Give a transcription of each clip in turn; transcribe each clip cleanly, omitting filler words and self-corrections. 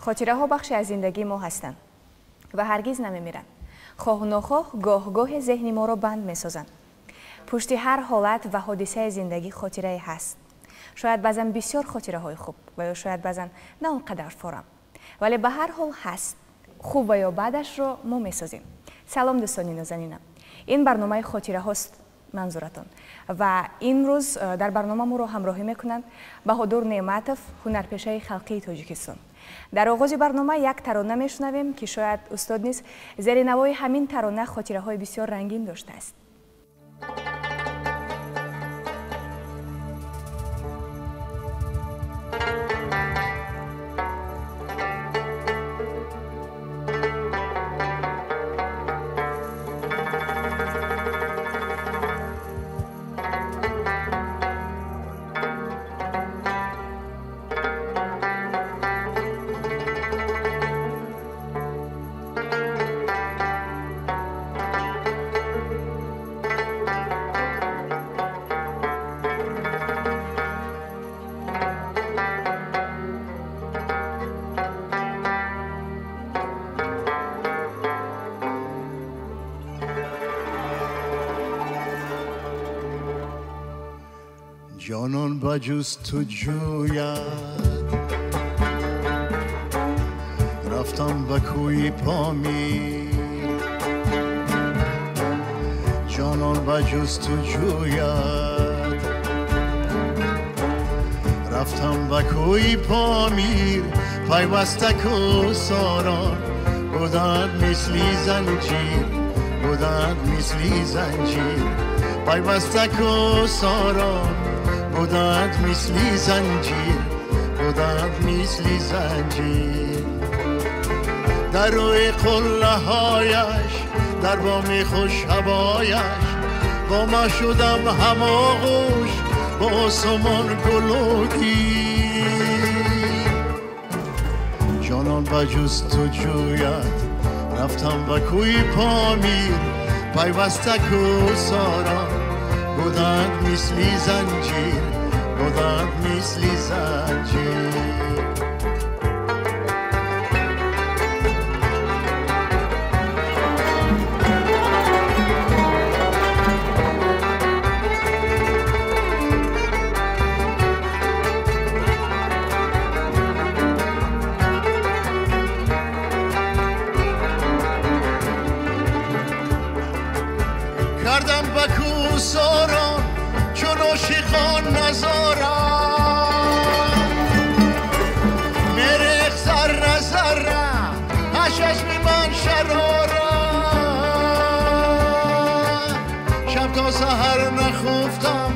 Хотираҳо бахше аз зиндагии мо ҳастанд ва ҳаргиз намемиранд. Хоҳу нохоҳ гоҳ-гоҳе зеҳни моро банд месозанд. Пушти ҳар ҳолат ва ҳодисаи зиндагӣ хотирае ҳаст. Шояд баъзан бисёр хотираҳои хуб ва ё шояд баъзан на он қадар форам, вале ба ҳар ҳол ҳаст. Хуб ва ё баъдашро мо месозем. Салом, дӯстони нозанинам. Ин барномаи хотираҳост манзуратон ва имрӯз дар барнома моро ҳамроҳӣ мекунанд Баҳодур Неъматов, ҳунарпешаи халқии Тоҷикистон. Дар оғози барнома як тарона мешунавем, ки шояд устод низ зери навои ҳамин тарона хотираҳои бисёр рангин доштааст. جانان بجز تو جوید، رفتم به کوی پامیر. جانان بجز تو جوید، رفتم به کوی پامیر. پیوسته کوهساران بودند مثلی زنجیر، بودند مثلی زنجیر. پیوسته کوهساران بودند مثلی زنجیر، بودند مثلی زنجیر. در روی قله هایش، در بام خوش هوایش، با ما شدم هم آغوش با آسمان گل و گیر. جانان بجز تو جوید، رفتم به کوی پامیر. پیوسته کوهساران بودند مثلی زنجیر، بودند مثلی زنجیر. کردم به کوهساران چون عاشقان نظارم، میریخت ذره ذره از چشم من شراره. شب تا سحر نخفتم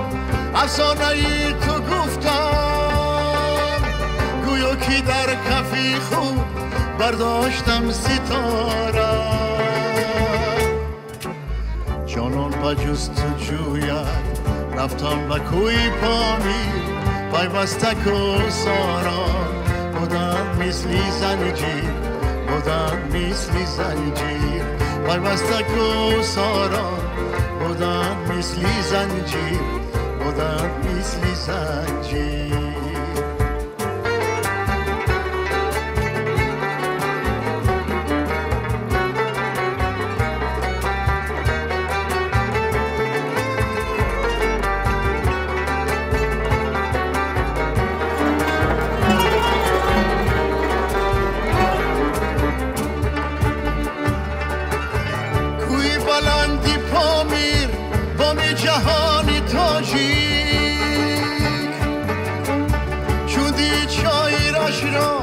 افسانه ای تو گفتم، گویا که در کفی خود برداشتم ستاره. جانان بجز تو جوید، رفتم به کوی پامیر. پیوسته کوهساران بودند مثلی زنجیر، بودند مثلی زنجیر. پیوسته کوهساران بودند مثلی زنجیر، بودند مثلی زنجیر. جهانی تاجیک چون دید شاعرش را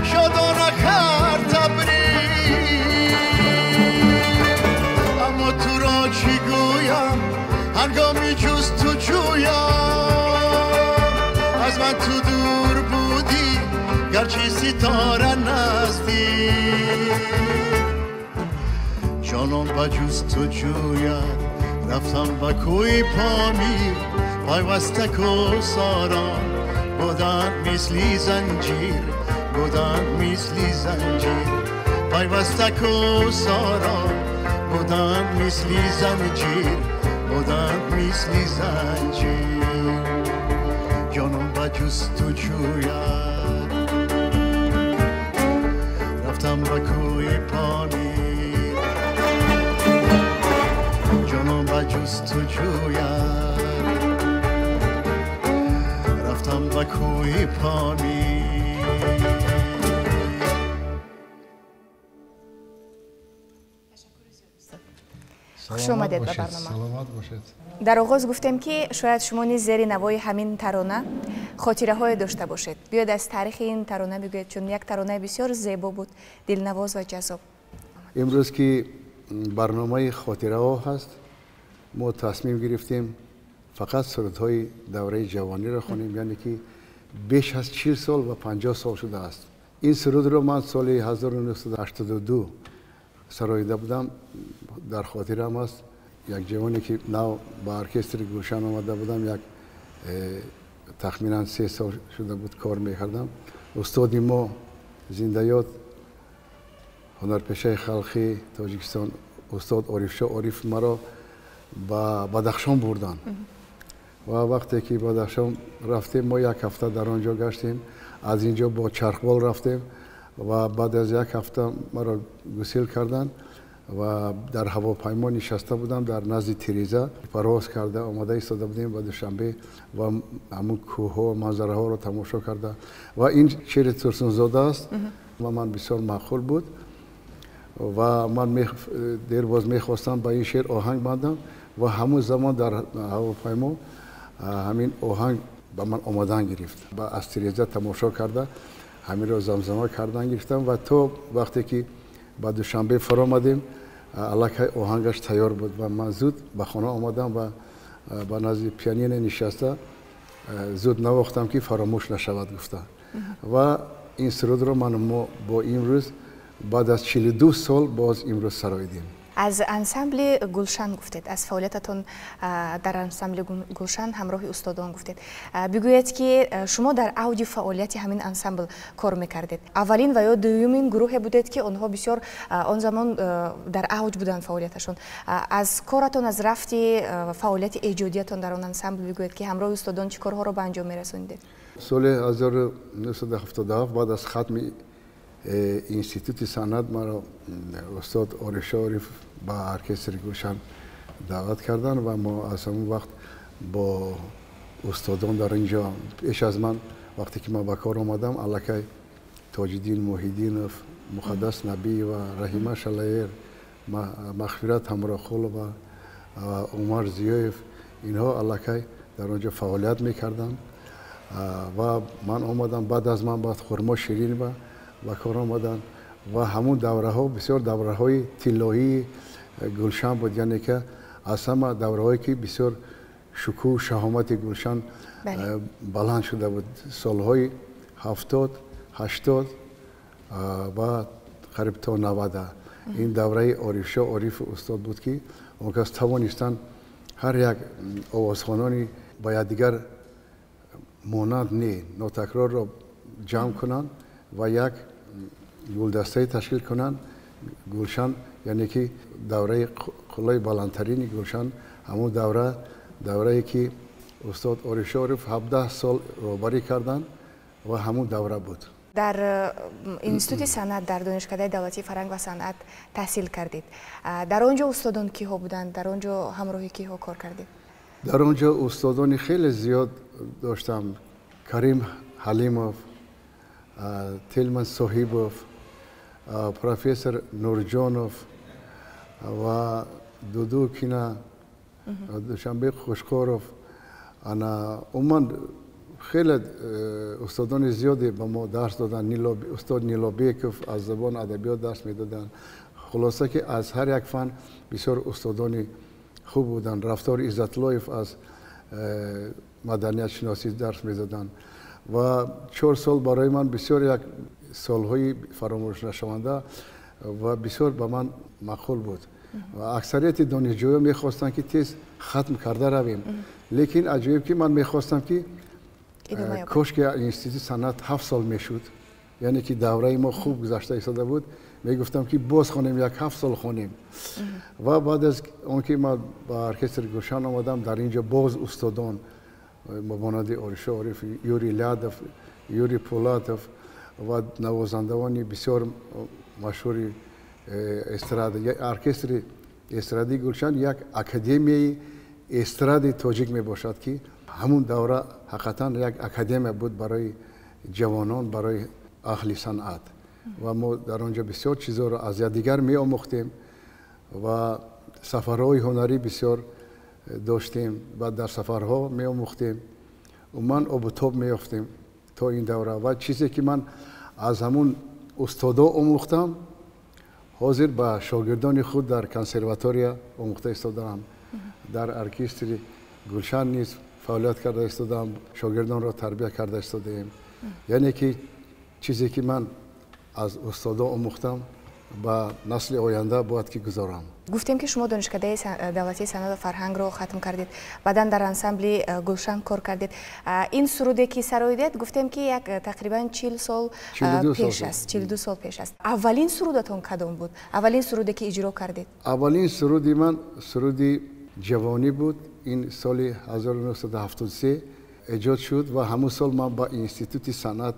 شادانه کرد تبریک. اما تو را چی گویم هنگامی جز تو جویم، از من تو دور بودی گرچه ستاره نزدیک. جانان بجز تو جوید، رفتم به کوی پامیر. پیوسته کوهساران بودند مثلی زنجیر، بودند مثلی زنجیر. پیوسته کوهساران بودند مثلی زنجیر، بودند مثلی زنجیر. جانم بجز تو جوید، پامیر. Хуш омадед ба барнома. Саломат бошед. Дар оғоз гуфтем, ки шояд шумо низ зери навои ҳамин тарона хотираҳое дошта бошед. Биёед, аз таърихи ин тарона бигӯед, чун як таронаи бисёр зебо буд, дилнавоз ва ҷаззоб. Имрӯз ки барномаи хотираҳо ҳаст, мо тасмим гирифтем фақат сурудҳои давраи ҷавониро хонем, яъне ки беш аз 40 сол ва 50 сол шудааст. Ин сурудро ман соли 1982 сароида будам, дар хотирам аст. Як ҷавоне ки нав ба оркестри Гулшан омада будам, як тахминан 3 сол шуда буд кор мекардам. Устоди мо, зиндаёд, ҳунарпешаи халқи Тоҷикистон, устод Орифшо Ориф, маро ба Бадахшон бурданд. Ва вақте ки Бадахшон рафтем, мо як ҳафта дар он ҷо гаштем, аз ин ҷо бо чархбол рафтем ва баъд аз як ҳафта маро гусел карданд ва дар ҳавопаймо нишаста будам, дар назди тиреза парвоз карда омода истода будем ба Душанбе ва ҳамун кӯҳҳо, манзараҳоро тамошо карда. Ва ин шеъри Турсунзода аст ва ман бисёр маъқул буд ва ман дербоз мехостам ба ин шеър оҳанг бандам ва ҳамун замон дар ҳавопаймо ҳамин оҳанг ба ман омадан гирифт. Аз тиреза тамошо карда ҳаминро замзама кардан гирифтам ва то вақте ки ба Душанбе фаромадем, аллакай оҳангаш тайёр буд ва ман зуд ба хона омадам ва ба назди пианино нишаста зуд навохтам, ки фаромӯш нашавад гуфта. Ва ин сурудро ман мо бо имрӯз баъд аз 42 сол боз имрӯз сароидем. Аз ансамбли Гулшан гуфтед, аз фаъолиятатон дар ансамбли Гулшан ҳамроҳи устодон гуфтед. Бигӯед, ки шумо дар авҷи фаъолияти ҳамин ансамбл кор мекардед. Аввалин ва ё дуюмин гурӯҳе будед, ки онҳо бисёр он замон дар авҷ буданд фаъолияташон. Аз коратон, аз рафти фаъолияти эҷодиятон дар он ансамбл бигӯед, ки ҳамроҳи устодон чӣ корҳоро ба анҷом мерасонидед. Соли 1977 баъд аз хатми институти санъат маро устод Орифшо Ориф ба оркестри Гулшан даъват карданд ва мо аз ҳамон вақт бо устодон дар ин ҷо, пеш аз ман, вақте ки ман ба кор омадам, аллакай Тоҷиддин Муҳиддинов, Муқаддас Набиева, Раҳима Шалаер, Мағфират Ҳамроҳқулова, Умар Зиёев, инҳо аллакай дар он ҷо фаъолият мекарданд ва ман омадам. Баъд аз ман баъд Хурмо Ширинова ба кор омаданд ва ҳамун давраҳо бисёр давраҳои тиллоии Гулшан буд, яъне ки аз ҳама давраҳое ки бисёр шукӯҳу шаҳомати Гулшан баланд шуда буд, солҳои 70, 80 ва қариб то 90. Ин давраи Орифшо Ориф устод буд, ки он кас тавонистанд ҳар як овозхонони ба якдигар монанд не, нотакрорро ҷамъ кунанд ва як гулдастае ташкил кунанд. Гулшан, яъне ки давраи қуллаи баландтарини Гулшан ҳамун давра, даврае ки устод Орифшо Ориф 17 сол роҳбарӣ карданд ва ҳамун давра буд. Дар институти санъат, дар Донишкадаи давлатии фарҳанг ва санъат таҳсил кардед. Дар он ҷо устодон киҳо буданд? Дар он ҷо ҳамроҳи киҳо кор кардед? Дар он ҷо устодони хеле зиёд доштам. Карим Ҳалимов, Телман Соҳибов, профессор Нурҷонов ва Дудукина, Душанбе Хушкоров. Ана умуман хеле устодони зиёде ба мо дарс доданд. Устод Нилобеков аз забон адабиёт дарс медоданд. Хулоса ки аз ҳар як фан бисёр устодони хуб буданд. Рафтор Иззатлоев аз маданиятшиносӣ дарс медоданд ва 4 сол барои ман бисёр як солҳои фаромӯшнашаванда ва бисёр ба ман маъқул буд. Ва аксарияти донишҷӯён мехостанд, ки тез хатм карда равем, лекин аҷоиб ки ман мехостам, ки кошки институти санъат 7 сол мешуд, яъне ки давраи мо хуб гузашта истода буд. Мегуфтам, ки боз хонем, як 7 сол хонем. Ва баъд аз он ки ман ба оркестри Гулшан омадам, дар ин ҷо боз устодон монанди Орифшо Ориф, Юрий Лядов, Юрий Пулатов ва навозандагони бисёр машҳури эстрада. Оркестри эстрадии Гулшан як академияи эстради тоҷик мебошад, ки ҳамун давра ҳақиқатан як академия буд барои ҷавонон, барои аҳли санъат. Ва мо дар он ҷо бисёр чизҳоро аз якдигар меомӯхтем ва сафарҳои ҳунарӣ бисёр доштем ва дар сафарҳо меомӯхтем. Умуман обу тоб меёфтем то ин давра. Ва чизе ки ман аз ҳамун устодо омӯхтам, ҳозир ба шогирдони худ дар консерватория омӯхта истодаам. Дар оркестри Гулшан низ фаъолият карда истодаам, шогирдонро тарбия карда истодаем. Яъне ки чизе ки ман аз устодо омӯхтам, ба насли оянда бояд ки гузорам. Гуфтем ки шумо донишкадаи давлатии санъат ва фарҳангро хатм кардед, баъдан дар ансамбли Гулшан кор кардед. Ин суруде ки сароидед, гуфтем ки як тақрибан 40 сол пеш аст, 42 сол пеш аст. Аввалин сурудатон кадом буд? Аввалин суруде ки иҷро кардед? Аввалин суруди ман суруди ҷавонӣ буд. Ин соли 1973 эҷод шуд ва ҳамон сол ман ба институти санъат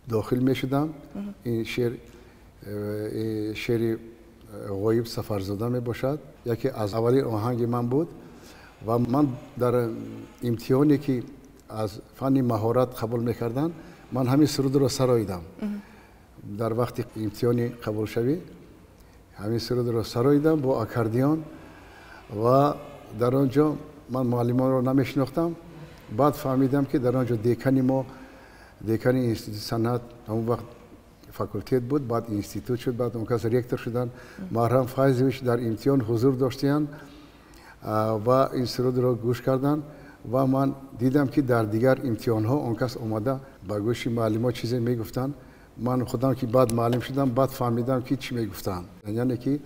дохил мешудам. Ин шеър шеъри Ғоиб Сафарзода мебошад. Яке аз аввалин оҳанги ман буд ва ман дар имтиҳоне ки аз фанни маҳорат қабул мекарданд, ман ҳамин сурудро сароидам. Дар вақти имтиҳони қабулшавӣ ҳамин сурудро сароидам бо аккордеон ва дар он ҷо ман муаллимонро намешинохтам. Баъд фаҳмидам ки дар он ҷо декани мо, декани институти санъат, ҳамон вақт факултет буд, баъд институт шуд, баъд он кас ректор шуданд. Маҳрам Файзович дар имтиҳон ҳузур доштиянд ва ин сурудро гӯш карданд ва ман дидам ки дар дигар имтиҳонҳо он кас омада ба гӯши муаллимо чизе мегуфтанд. Ман худам ки баъд муаллим шудам, баъд фаҳмидам ки чӣ мегуфтанд. Яъне ки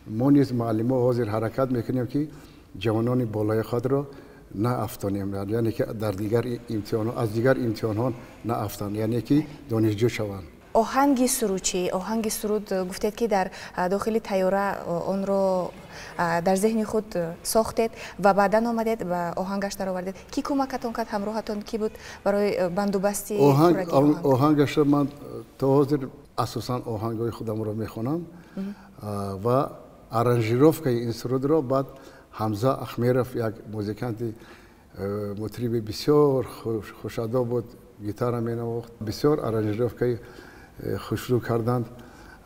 мо низ муаллимо ҳозир ҳаракат мекунем ки ҷавонони болои худро наафтонем, яъне ки дар дигар имтиҳонҳо, аз дигар имтиҳонҳо наафтанд, яъне ки донишҷӯ шаванд. Оҳанги суруд чӣ? Оҳанги суруд гуфтед ки дар дохили тайёра онро дар зеҳни худ сохтед ва баъдан омадед ва оҳангаш даровардед. Кӣ кӯмакатон кард? Ҳамроҳатон кӣ буд барои бандубасти оҳанг? Оҳангашро ман то ҳозир асосан оҳангҳои худамро мехонам ва аранжировкаи ин сурудро баъд Ҳамза Ахмеров, як музиканти мутриби бисёр хушадо буд, гитара менавохт, бисёр аранжировкаи хушрӯ карданд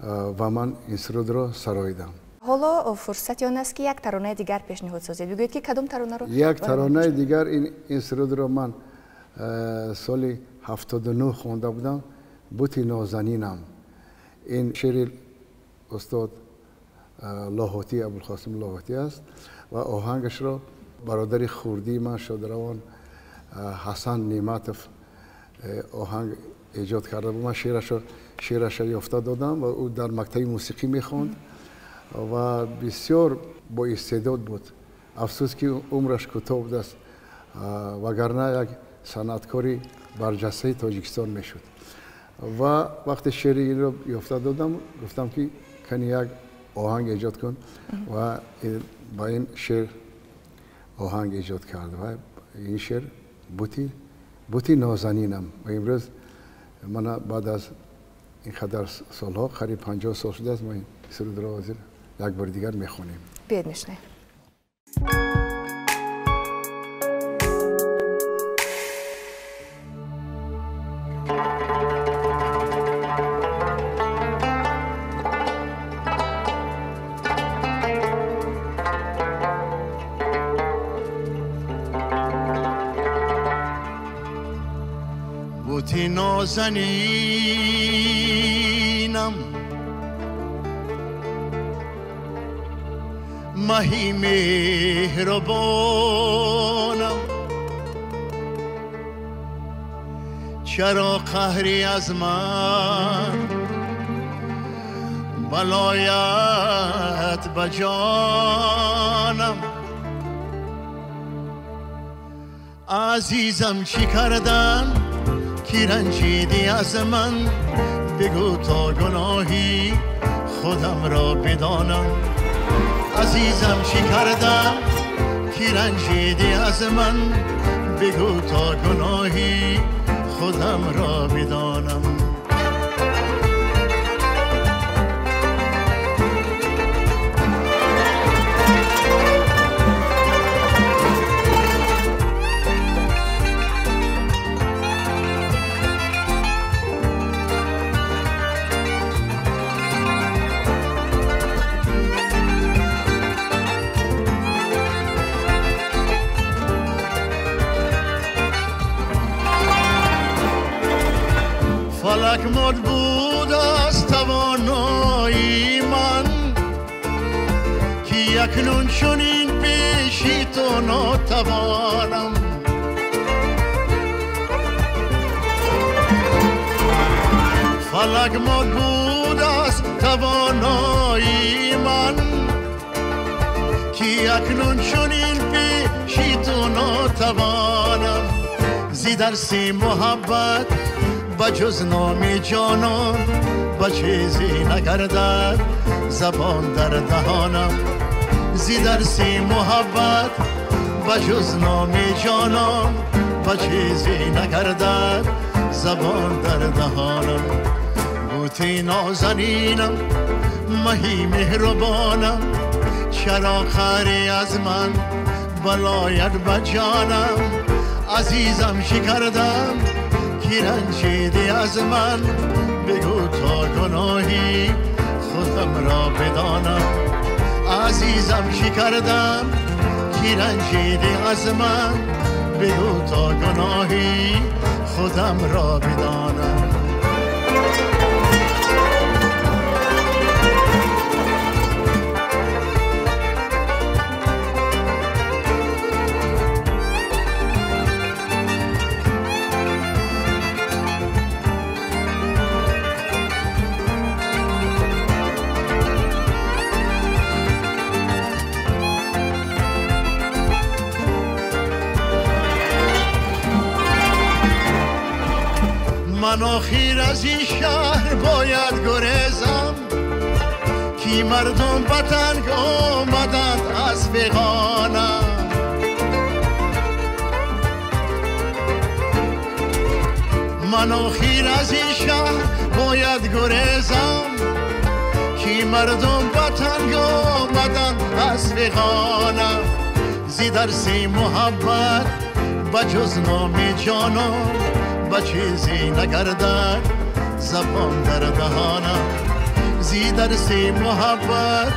ва ман ин сурудро сароидам. Ҳоло фурсати он аст ки як таронаи дигар пешниҳод созед. Бигӯед ки кадом таронаро? Як таронаи дигар. Ин сурудро ман соли 79 хонда будам, бути нозанинам. Ин шеъри устод Лоҳутӣ, Абулқосим Лоҳутӣ аст ва оҳангашро бародари хурдии ман шодравон Ҳасан Неъматов оҳанг эҷод карда буд. Ман шеърашро ёфта додам ва ӯ дар мактаби мусиқӣ мехонд ва бисёр боистеъдод буд. Афсӯс ки умраш кӯтоҳ будааст, вагарна як санъаткори барҷастаи Тоҷикистон мешуд. Ва вақте шеъри инро ёфта додам, гуфтам ки кани як оҳанг эҷод кун ва ба ин шеър оҳанг эҷод кард ва ин шеър бути нозанинам. Ва имрӯз мана баъд аз ин қадар солҳо, қариб 50 сол шудааст, мо ин сурудро ҳозир як бори дигар мехонем. Биёед мешунавем. بوتی نازنینم مهی مهربانم چرا قهری از من بلایت به جانم عزیزم چی کردم کی رنجیدی از من بگو تا گناهی خودم را بدانم عزیزم چی کردم کی رنجیدی از من بگو تا گناهی خودم را بدانم اکنون چنین پیشی تو ناتوانم. فلک مات بود از توانایی من، کی اکنون چنین پیشی تو ناتوانم. زی درسی محبت بجز نام جانان، با چیزی نگردد زبان در دهانم. زی درسی محبت بجز نام جانان، با چیزی نگردد زبان در دهانم. بوتی نازنینم، مهی مهربانم، چرا خری از من بلایت به جانم. عزیزم چی کردم کی رنجیدی از من، بگو تا گناهی خودم را بدانم. عزیزم چی کردم کی رنجیدی از من، بگو تا گناهی خودم را بدانم. من آخیر از این شهر باید گریزم، کی مردم به تنگ آمدند از فغانم. من آخیر از این شهر باید گریزم، کی مردم به تنگ آمدند از فغانم. زی درسی محبت بجز نام جانم، با چیزی نگردد زبان در دهانم. زی درسی محبت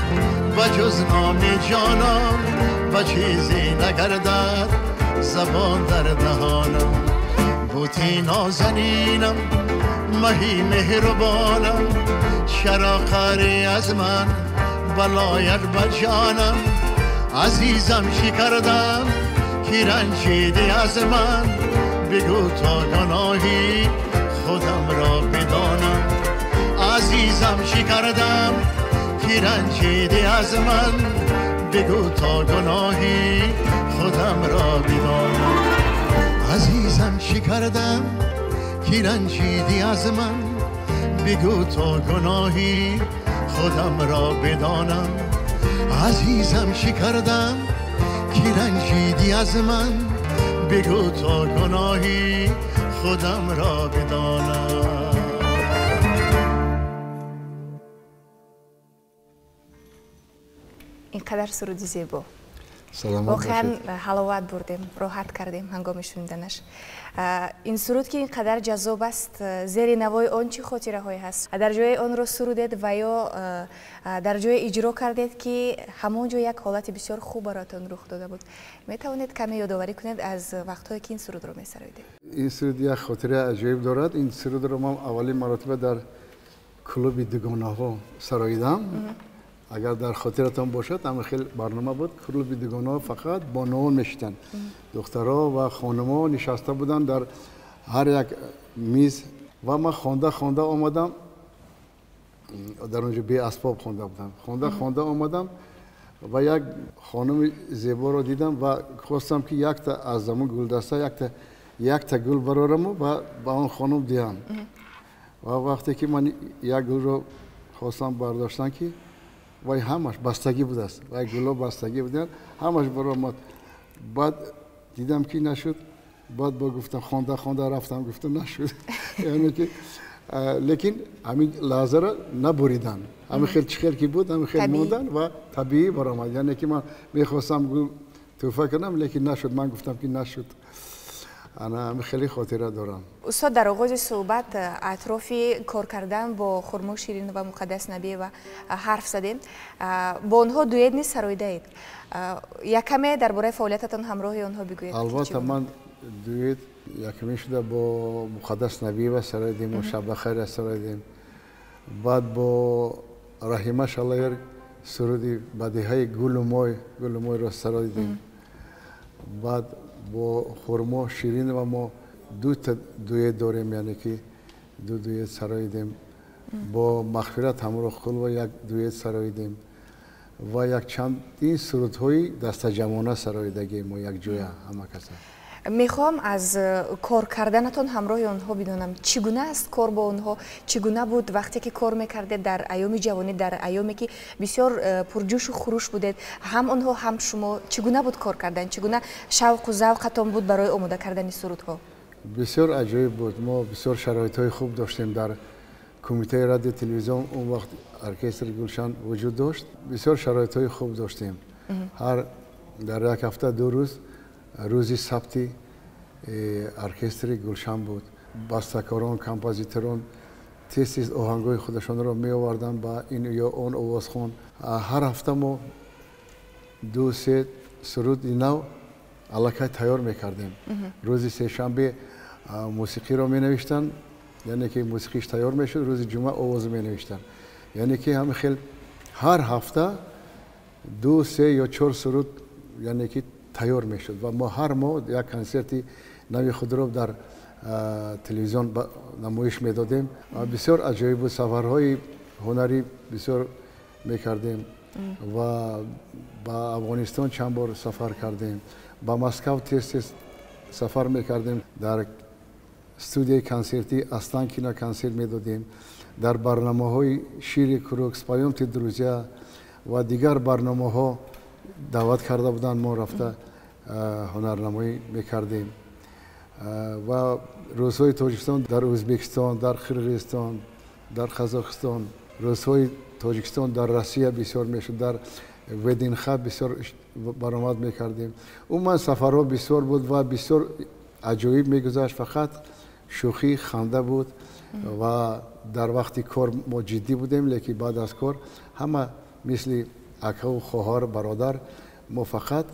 بجز نام جانم، با چیزی نگردد زبان در دهانم. بوتی نازنینم، مهی مهربانم، چرا قری از من بلایت به جانم. عزیزم چی کردم کی رنجیدی از من، بگو تا گناهی خودم را بدانم. عزیزم چی کردم کی رنجیدی از من، بگو تا گناهی خودم را بدانم. عزیزم چی کردم کی رنجیدی از من، بگو تا گناهی خودم را بدانم. عزیزم چی کردم کی رنجیدی از من، بگو تا گناهی خودم را بدانم. اینقدر سرودی زیبا، واقعا حلاوت بردیم، راحت کردیم هنگام شنیدنش. این سرود که اینقدر جذاب است، زیر نوای آن چه خاطره هایی هست؟ در جای آن را سرودید و یا در جای اجرا کردید که همونجا یک حالت بسیار خوب براتون رخ داده بود. می توانید کمی یادآوری کنید از وقتهایی که این سرود را می سرایدید؟ این سرود یک خاطره عجایب دارد. این سرود را من اولین مرتبه در کلوب دوگانه‌ها سراییدم. اگر در خاطرتان باشد اما خیلی برنامه بود، کلوب دوگانه‌ها فقط بانوان میشتن، دخترها و خانم‌ها نشسته بودن در هر یک میز و من خوانده خوانده آمدم، در اونجا بی اسباب خوانده بودم، خوانده خوانده آمدم و یک خانم زیبا رو دیدم و خواستم که یک تا از زمان گلدسته یک تا گل برارم و به آن خانم دهم. و وقتی که من یک گل رو خواستم برداشتن که وای همش بستگی بود است، وای گلا بستگی بودن، همش برآمد. بعد دیدم که نشد، بعد با گفتم خوانده خوانده رفتم، گفتم نشد. یعنی که لیکن همین لحظه را نبریدن، همین خیلی چخیر که بود همین خیلی موندن و طبیعی برآمد. یعنی که من میخواستم گل توفه کنم لیکن نشد، من گفتم که نشد. انا خیلی خاطره دارم. استاد در آغاز صحبت اطراف کار کردن با خرما شیرین و مقدس نبیeva حرف زدیم. با آنها دویت نیز سرایده اید. یک کمی درباره فعالیتتان همراه آنها بگویید. البته من دویت یکمی شده با مقدس نبیeva سرایدیم و شب بخیر سرایدیم. بعد با رحیمه شلایر Суруди бадиҳаи гулу мой, гулу мойро сароидем. Баъд бо Хурмо Ширинова мо дута дуэт дорем, яъне ки ду дуэт сароидем. Бо Мағфират Ҳамроҳқулова як дуэт сароидем ва якчанд ин сурудҳои дастаҷамъона сароидагӣ мо якҷоя ҳама каса. Мехоҳам аз кор карданатон ҳамроҳи онҳо бидонам. Чӣ гуна аст кор бо онҳо? Чӣ гуна буд вақте ки кор мекардед дар айёми ҷавонӣ, дар айёме ки бисёр пурҷӯшу хуруш будед, ҳам онҳо, ҳам шумо? Чӣ гуна буд кор кардан? Чӣ гуна шавқу завқатон буд барои омода кардани сурудҳо? Бисёр аҷоиб буд. Мо бисёр шароитҳои хуб доштем дар Кумитаи радио телевизион. Он вақт оркестри Гулшан вуҷуд дошт. Бисёр шароитҳои хуб доштем. Ҳар дар як ҳафта 2 рӯз рӯзи сабти оркестри Гулшан буд. Бастакорон, композиторон тез тез оҳангҳои худашонро меоварданд ба ин ё он овозхон. Ҳар ҳафта мо 2-3 суруди нав аллакай тайёр мекардем. Рӯзи сешанбе мусиқиро менавиштанд, яъне ки мусиқиш тайёр мешуд, рӯзи ҷумъа овозу менавиштанд. Яъне ки ҳамин хел ҳар ҳафта 2, 3 ё 4 суруд, яъне ки тайёр мешуд ва мо ҳар моҳ як консерти нави худро дар телевизион намоиш медодем. Бисёр аҷоиб буд. Сафарҳои ҳунарӣ бисёр мекардем ва ба Афғонистон чанд бор сафар кардем, ба Москав тез тез сафар мекардем, дар студияи консертӣ Останкино консерт медодем, дар барномаҳои Шире круг, Споёмте, друзья ва дигар барномаҳо даъват карда буданд, мо рафта ҳунарнамоӣ мекардем. Ва рӯзҳои Тоҷикистон дар Ӯзбекистон, дар Қирғизистон, дар Қазоқистон, рӯзҳои Тоҷикистон дар Россия бисёр мешуд, дар ВДНХ бисёр баромад мекардем. Умуман сафарҳо бисёр буд ва бисёр аҷоиб мегузашт. Фақат шӯхӣ, ханда буд ва дар вақти кор мо ҷиддӣ будем, лекин баъд аз кор ҳама мисли акаву хоҳар, бародар, мо фақат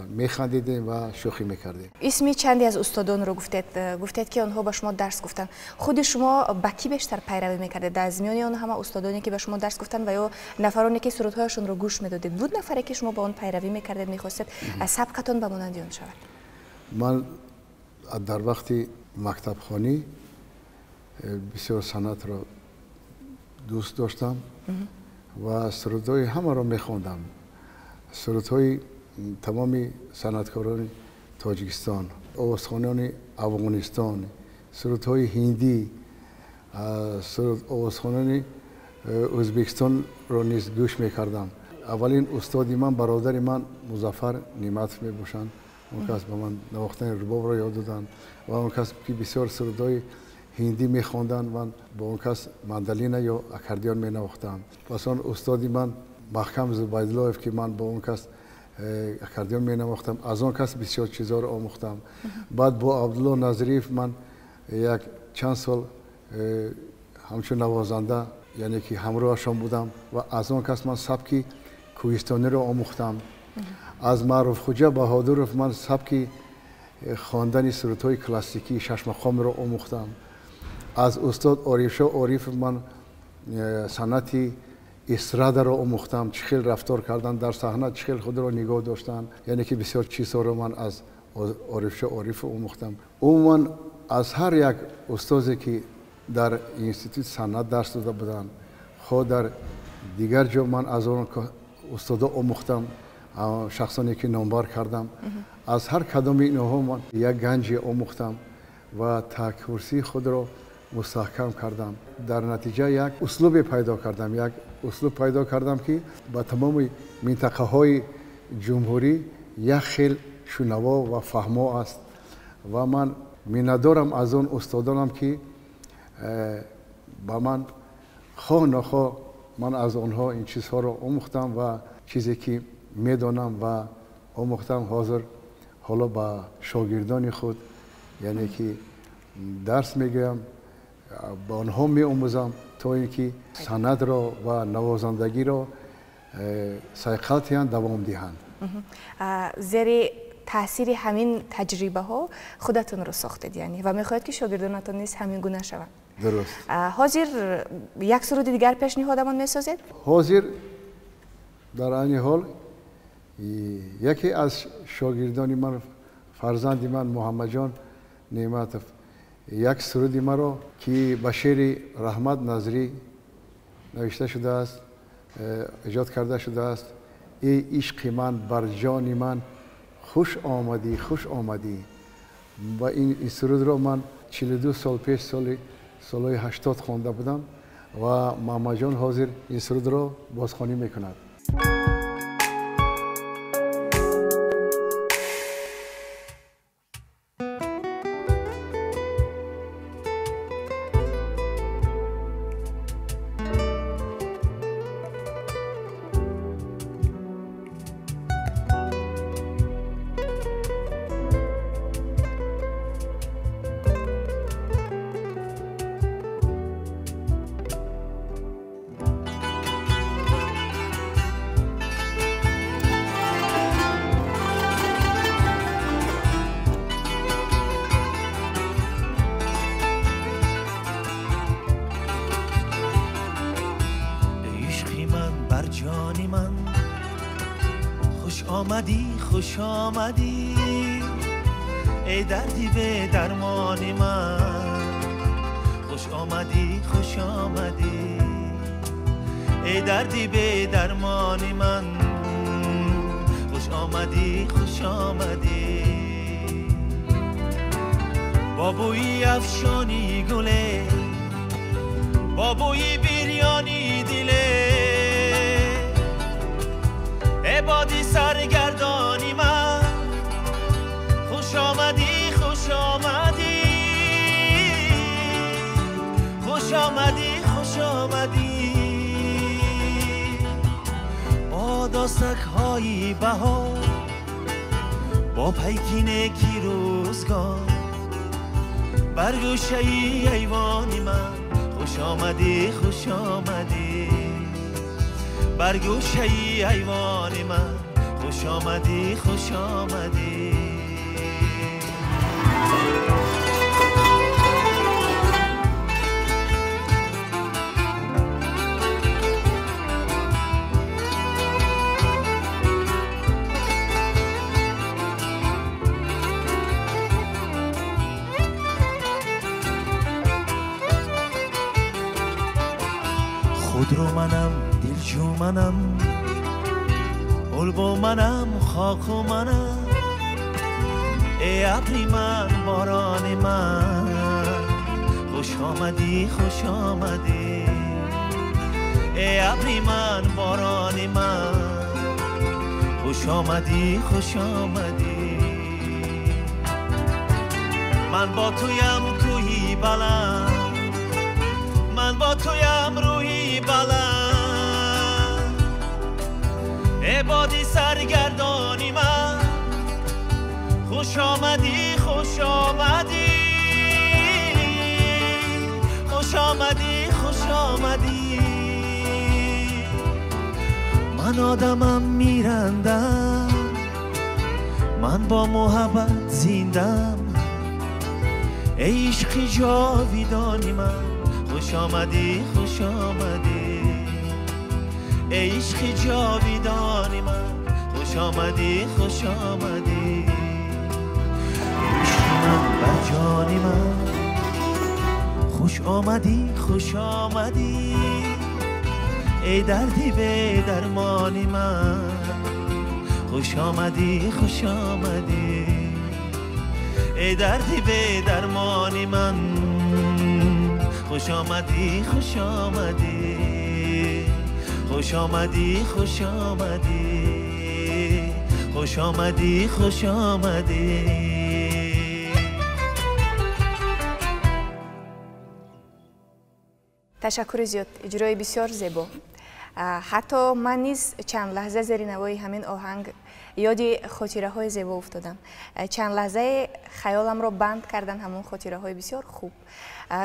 механдидем ва шӯхӣ мекардем. Исми чанде аз устодонро гуфтед, гуфтед ки онҳо ба шумо дарс гуфтанд. Худи шумо ба кӣ бештар пайравӣ мекардед аз миёни он ҳама устодоне ки ба шумо дарс гуфтанд ва ё нафароне ки сурудҳояшонро гӯш медодед? Буд нафаре ки шумо ба он пайравӣ мекардед, мехостед сабқатон ба монанди он шавад? Ман дар вақти мактабхонӣ бисёр санъатро дӯст доштам ва сурудҳои ҳамаро мехондам. Сурудҳои тамоми санъаткорони Тоҷикистон, овозхонони Афғонистон, сурудҳои ҳиндӣ, овозхонони Ӯзбекистонро низ гӯш мекардам. Аввалин устоди ман бародари ман Музаффар Неъматов мебошанд. Он кас ба ман навохтани рубобро ёд доданд ва он кас ки бисёр сурудҳои ҳиндӣ мехонданд, ман бо он кас мандолина ё аккордеон менавохтам. Пас он устоди ман Маҳкам Зубайдуллоев, ки ман бо он кас аккордеон менавохтам, аз он кас бисёр чизҳоро омӯхтам. Баъд бо Абдулло Назриев ман як чанд сол ҳамчун навозанда, яъне ки ҳамроҳашон будам ва аз он кас ман сабки кӯҳистониро омӯхтам. Аз Маъруфхуҷа Баҳодуров ман сабки хондани сурудҳои классикии шашмақомро омӯхтам. Аз устод Орифшо Орифов ман санъати эстрадаро омӯхтам, чӣ хел рафтор кардан дар саҳна, чӣ хел худро нигоҳ доштан. Яъне ки бисёр чизҳоро ман аз Орифшо Орифов омӯхтам. Умуман аз ҳар як устозе ки дар институти санъат дарс дода буданд, хоҳ дар дигар ҷо, ман аз он устодо омӯхтам, шахсоне ки номбар кардам. Аз ҳар кадоми инҳо ман як ганҷе омӯхтам ва такурсии худро мустаҳкам кардам. Дар натиҷа як услубе пайдо кардам, як услуб пайдо кардам, ки ба тамоми минтақаҳои ҷумҳурӣ як хел шунаво ва фаҳмо аст. Ва ман миннатдорам аз он устодонам, ки ба ман хоҳ нохоҳ ман аз онҳо ин чизҳоро омӯхтам ва чизе ки медонам ва омӯхтам, ҳозир ҳоло ба шогирдони худ, яъне ки дарс мегӯям, ба онҳо меомӯзам, то ин ки санъатро ва навозандагиро сайқал диҳанд, давом диҳанд. Зери таъсири ҳамин таҷрибаҳо худатонро сохтед, яъне, ва мехоҳед ки шогирдонатон низ ҳамин гуна шаванд. Дуруст. Ҳозир як суруди дигар пешниҳодамон месозед? Ҳозир Дар айни ҳол яке аз шогирдони ман, фарзанди ман Муҳаммадҷон Неъматов, як суруди маро, ки ба шеъри Раҳмат Назрӣ навишта шудааст, эҷод карда шудааст, эй ишқи ман, бар ҷони ман хуш омадӣ, хуш омадӣ. Ва ин сурудро ман 42 сол пеш, солҳои 80 хонда будам ва Муҳаммадҷон ҳозир ин сурудро бозхонӣ мекунад. خوش آمدی ای دردی به درمان من، خوش آمدی، خوش آمدی ای دردی به درمان من، خوش آمدی، خوش آمدی. با بوی افشانی گله، با بوی بیریانی دله، ای بادی سرگردانی من، خوش آمدی، خوش آمدی، خوش آمدی، خوش آمدی. با داستک های بهار، با پیکین کی روزگار، بر گوشه ایوانی من، خوش آمدی، خوش آمدی، بر گوشه ایوان من، خوش آمدی، خوش آمدی. خودرو منم، دلجو منم، قلب منم، خاک منم، ای ابری من، باران من، خوش آمدی، خوش آمدی، ای ابری من، باران من، خوش آمدی، خوش آمدی. من با تویم کوهی بلند، من با تویم روحی بلند، ای بادی سرگردانی من، خوش آمدی، خوش آمدی، خوش آمدی، خوش آمدی. من آدمم میرندم، من با محبت زیندم، ای عشق جاویدانی من، خوش آمدی، خوش آمدی، ای عشق جاویدانی من، خوش آمدی، خوش آمدی. عشق من بر جان من، خوش آمدی، خوش آمدی، ای دردی به درمان من، خوش آمدی، خوش آمدی، ای دردی به درمان من، خوش آمدی، خوش آمدی، خوش آمدی، خوش آمدی، خوش آمدی، خوش آمدی. تشکر زیاد، اجرای بسیار زیبا. حتی من نیز چند لحظه زیر نوای همین آهنگ یاد خاطره های زیبا افتادم. چند لحظه خیالم را بند کردن همون خاطره های بسیار خوب.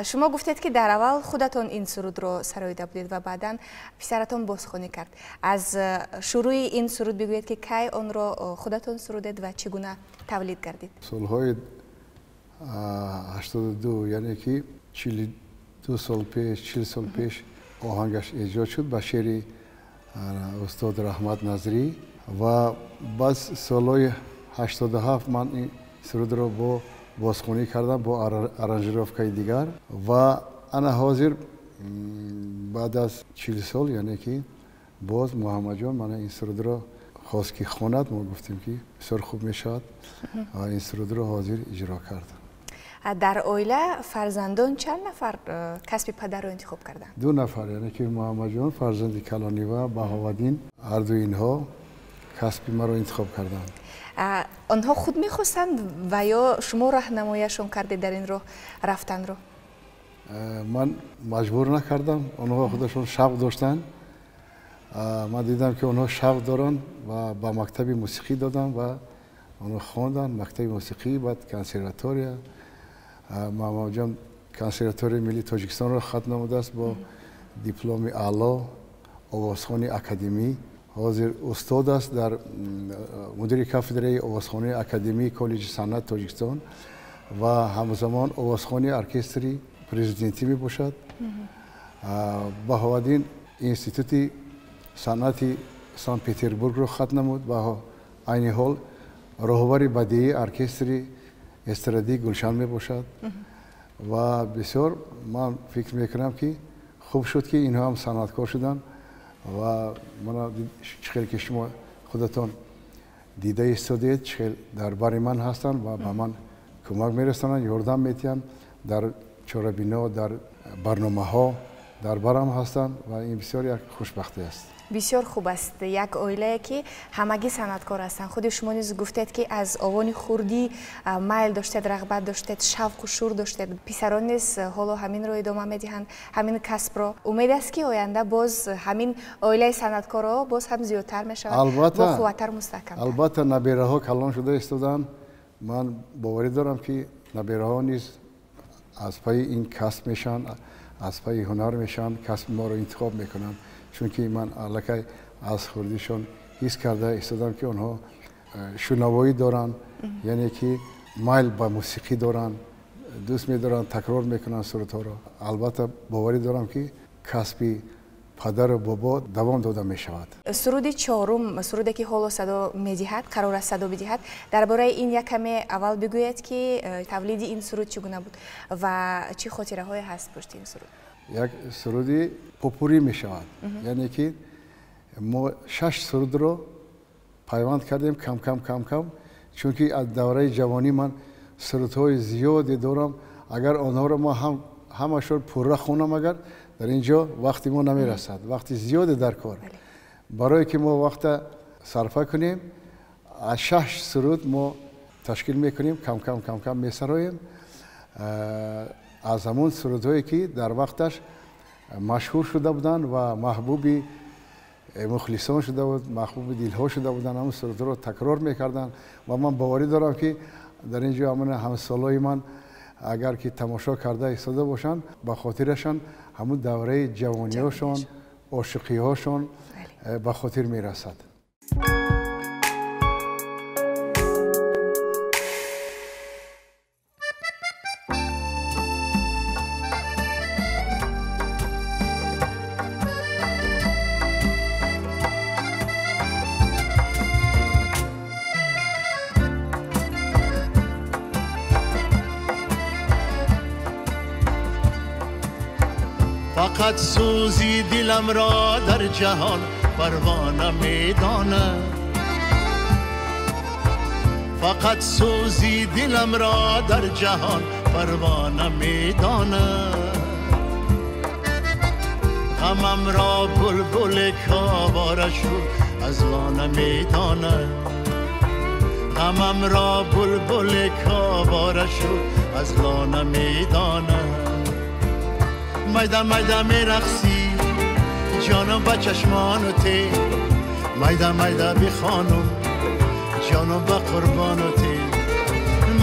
شما گفتید که در اول خودتان این سرود رو سرایده بودید و بعداً پسرتان بازخوانی کرد. از شروع این سرود بگویید که کی آن را خودتان سرودید و چگونه تولید کردید؟ سالهای 82، یعنی که 42 سال پیش، 40 سال پیش آهنگش ایجاد شد با شعر устод Раҳмат Назрӣ. Ва баъд солҳои 87 ман ин сурудро бо бозхонӣ кардам бо аранжировкаи дигар. Ва ана ҳозир баъд аз 40 сол, яъне ки боз Муҳаммадҷон мана ин сурудро хост ки хонад. Мо гуфтем ки бисёр хуб мешавад ва ин сурудро ҳозир иҷро кард. Дар оила фарзандон чанд нафар касби падарро интихоб карданд? 2 нафар, яъне ки Муҳаммадҷон фарзанди калонӣ ва Баҳоваддин, ҳардуи инҳо касби маро интихоб карданд. Онҳо худ мехостанд ва ё шумо роҳнамояшон кардед дар ин роҳ рафтанро? Ман маҷбур накардам, онҳо худашон шавқ доштанд. Ман дидам ки онҳо шавқ доранд ва ба мактаби мусиқӣ додам ва онҳо хонданд мактаби мусиқӣ, баъд консерватория. Муҳаммадҷон консерваторияи миллии Тоҷикистонро хатм намудааст бо дипломи аъло, овозхони академӣ. Ҳозир устод аст дар мудири кафедраи овозхонии академии коллеҷи санъат Тоҷикистон ва ҳамзамон овозхони оркестри президентӣ мебошад. Баҳоваддин институти санъати Санкт Петербургро хатм намуд ва айни ҳол роҳбари бадеии оркестри эстрадии Гулшан мебошад. Ва бисёр ман фикр мекунам ки хуб шуд ки инҳо ҳам санъаткор шуданд ва мана чӣ хел ки шумо худатон дида истодед, чӣ хел дар бари ман ҳастанд ва ба ман кӯмак мерасонанд, ёрдам метиҳанд дар чорабино, дар барномаҳо дар барам ҳастанд ва ин бисёр як хушбахтӣ аст. Бисёр хуб аст. Як оилае ки ҳамагӣ санъаткор ҳастанд. Худи шумо низ гуфтед ки аз овони хурдӣ майл доштед, рағбат доштед, шавқу шур доштед. Писарон низ ҳоло ҳаминро идома медиҳанд, ҳамин касбро. Умед аст ки оянда боз ҳамин оилаи санъаткорро боз ҳам зиёдтар мешавад, бо қувваттар, мустаҳкамтар. Албатта, набераҳо калон шуда истоданд. Ман боварӣ дорам ки набераҳо низ аз пайи ин касб мешаванд, аз пайи ҳунар мешаванд, касби моро интихоб мекунанд. Чунки ман аллакай аз хурдишон ҳис карда истодам ки онҳо шунавоӣ доранд, яъне ки майл ба мусиқӣ доранд, дӯст медоранд, такрор мекунанд сурудҳоро. Албатта боварӣ дорам ки касби падару бобо давом дода мешавад. Суруди чорум, суруде ки ҳоло садо медиҳад, қарор аст садо бидиҳад, дар бораи ин як каме аввал бигӯед ки тавлиди ин суруд чӣ гуна буд ва чӣ хотираҳое ҳаст пушти ин суруд? Як суруди попурӣ мешавад, яъне ки мо 6 сурудро пайванд кардем кам кам кам кам, чунки аз давраи ҷавонӣ ман сурудҳои зиёде дорам. Агар онҳоро мо ҳамашон пурра хонам, агар дар ин ҷо вақти мо намерасад, вақти зиёде дар кор. Барое ки мо вақта сарфа кунем, аз 6 суруд мо ташкил мекунем, кам кам кам кам месароем. Аз ҳамон сурудҳое ки дар вақташ машҳур шуда буданд ва маҳбуби мухлисон шуда буд, маҳбуби дилҳо шуда буданд, ҳамон сурудҳоро такрор мекарданд. Ва ман боварӣ дорам ки дар ин ҷо ҳамон ҳамсолои ман агар ки тамошо карда истода бошанд, ба хотирашон ҳамон давраи ҷавониҳошон, ошиқиҳошон ба хотир мерасад. فقط سوزی دلم را در جهان پروانه میداند، فقط سوزی دلم را در جهان پروانه میداند. غمم را بلبل کاواره شد از لانه میداند، غمم را بلبل کاواره شد از لانه میداند. میده میده میرقصی جانم به چشمانو تی، میده میده بخوانم جانم به قربانو تی.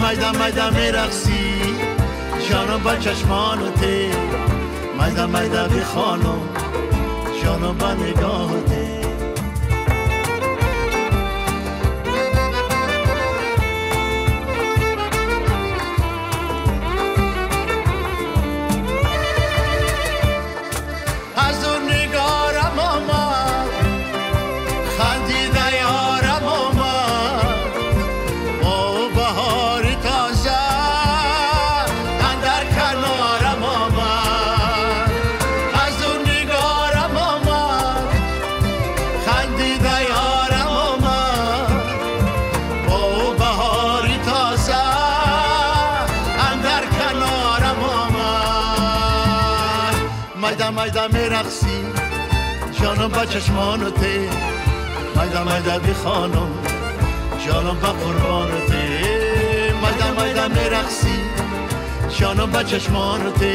میده میده میرقصی جانم به چشمانو تی، میده میده بخوانم جانم به نگاه تی. Майда майда мерақсӣ, ҷонам ба чашмону те. Майда майда бихонам, ҷонам ба қурбону те. Майда майда мерақсӣ, ҷонам ба чашмону те.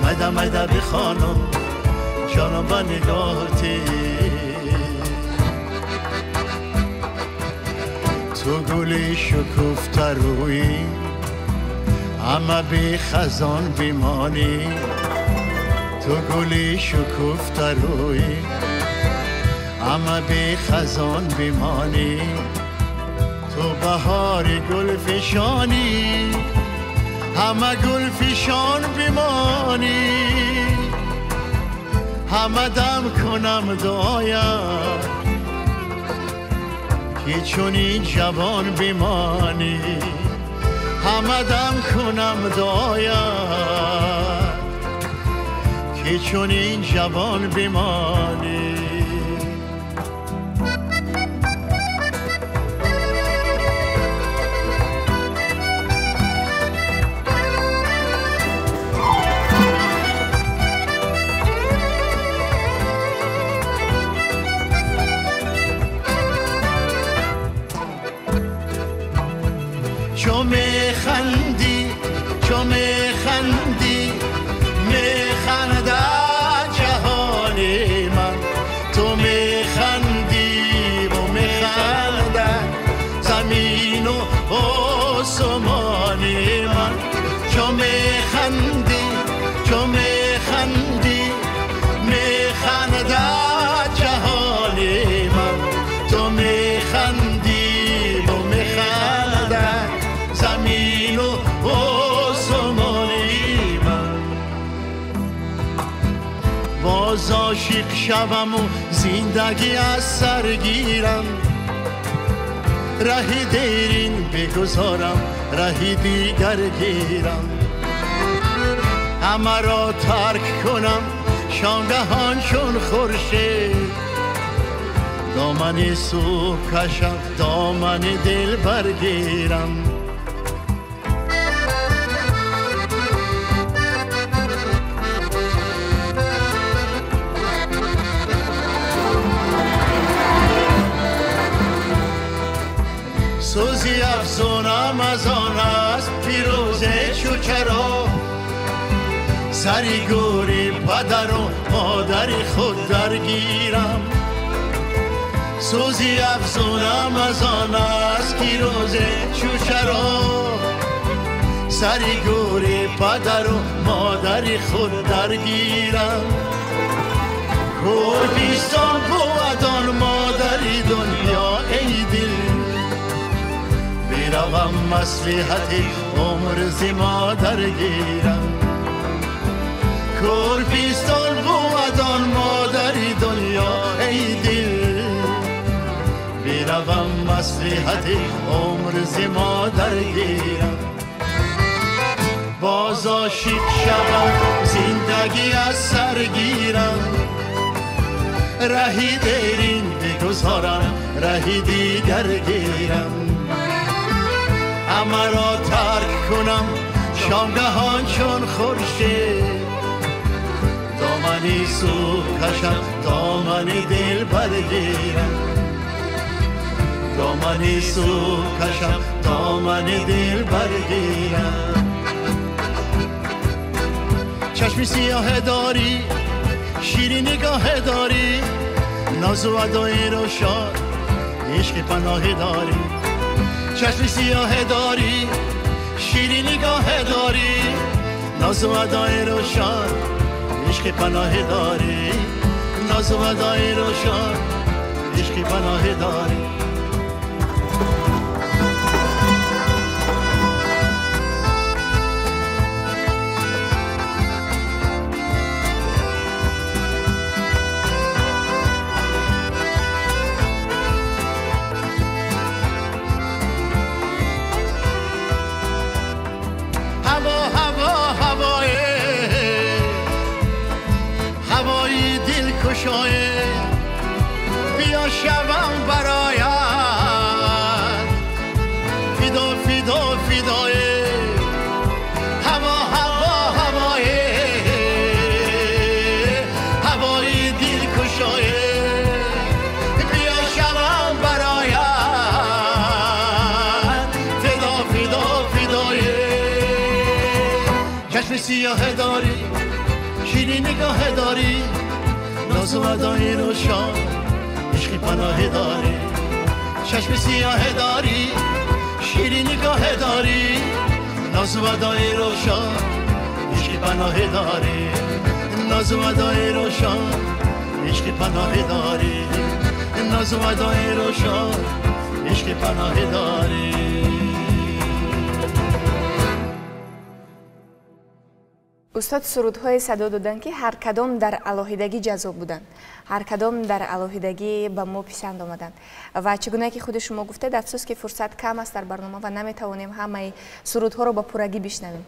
Майда майда бихонам, ҷонам ба нигоҳу те. Ту гули шукуфта рӯӣ, ҳама бе хазон бимонӣ. Ту гули шукуфта рӯӣ, ҳама бе хазон бимонӣ. Ту баҳори гулфишонӣ, ҳама гулфишон бимонӣ. Ҳама дам кунам дуоя, ки чунин ҷавон бимонӣ. Ҳама дам кунам дуоя, ки чунин ҷавон бимонӣ. Чу механдӣ, чу механдӣ, механдад ҷаҳони ман. Ту механдӣ ва механдад замину осмони ман. Чу механдӣ, чу механдӣ, механдад ҷаҳони ман. Ту механдӣ ва механдад замину осмони ман. Боз ошиқ шаваму зиндагӣ аз сар гирам. Раҳи дерин бигузорам, раҳи дигар гирам. Ҳамаро тарк кунам шонгаҳон чун хуршед. Домани субҳ кашам, домани дил баргирам. Сӯзи афзунам аз он аст пирӯзе чу чаро. Сари гӯри падару модари худ даргирам. Сӯзи афзунам аз он аст пирӯзе чу чаро. Сари гӯри падару модари худ даргирам. Кӯрпистон бувад он модари дунё, эй дил. Биравам маслиҳати умр зи модар гирам. Кӯрпистон бувад он модари дунё, эй дил. Биравам маслиҳати умр зи модар гирам. Боз ошиқ шавам, зиндагӣ аз сар гирам. Раҳи дерин бигузорам, раҳи дигар гирам. Ҳамаро тарк кунам шомгаҳон чун хуршед. Домани субҳ кашам, домани дил баргирам. Домани субҳ кашам, домани дил баргирам. Чашми сиёҳе дорӣ, ширин нигоҳе дорӣ, нозу адои рӯшон, ишқи паноҳе дорӣ. Чашми сиёҳе дорӣ, ширин нигоҳе дорӣ, нозу адои рӯшон, ишқи паноҳе дорӣ. Нозу адои рӯшон, ишқи паноҳе дорӣ. بیا شوم برایت فدا فدا فدای هوا هوا هوای. چشم سیاه داری، شیرین نگاه داری، ناز و ادای روشن عشقی پناه داری. چشم سیاه داری، شیرین نگاه داری، ناز و ادای روشن عشقی پناه داری. ناز و ادای روشن عشقی پناه داری. ناز و ادای روشن عشقی پناه داری. Устод сурудҳое садо доданд, ки ҳар кадом дар алоҳидагӣ ҷаззоб буданд, ҳар кадом дар алоҳидагӣ ба мо писанд омаданд. Ва чӣ гуна ки худи шумо гуфтед, афсӯс ки фурсат кам аст дар барнома ва наметавонем ҳамаи сурудҳоро ба пуррагӣ бишнавем.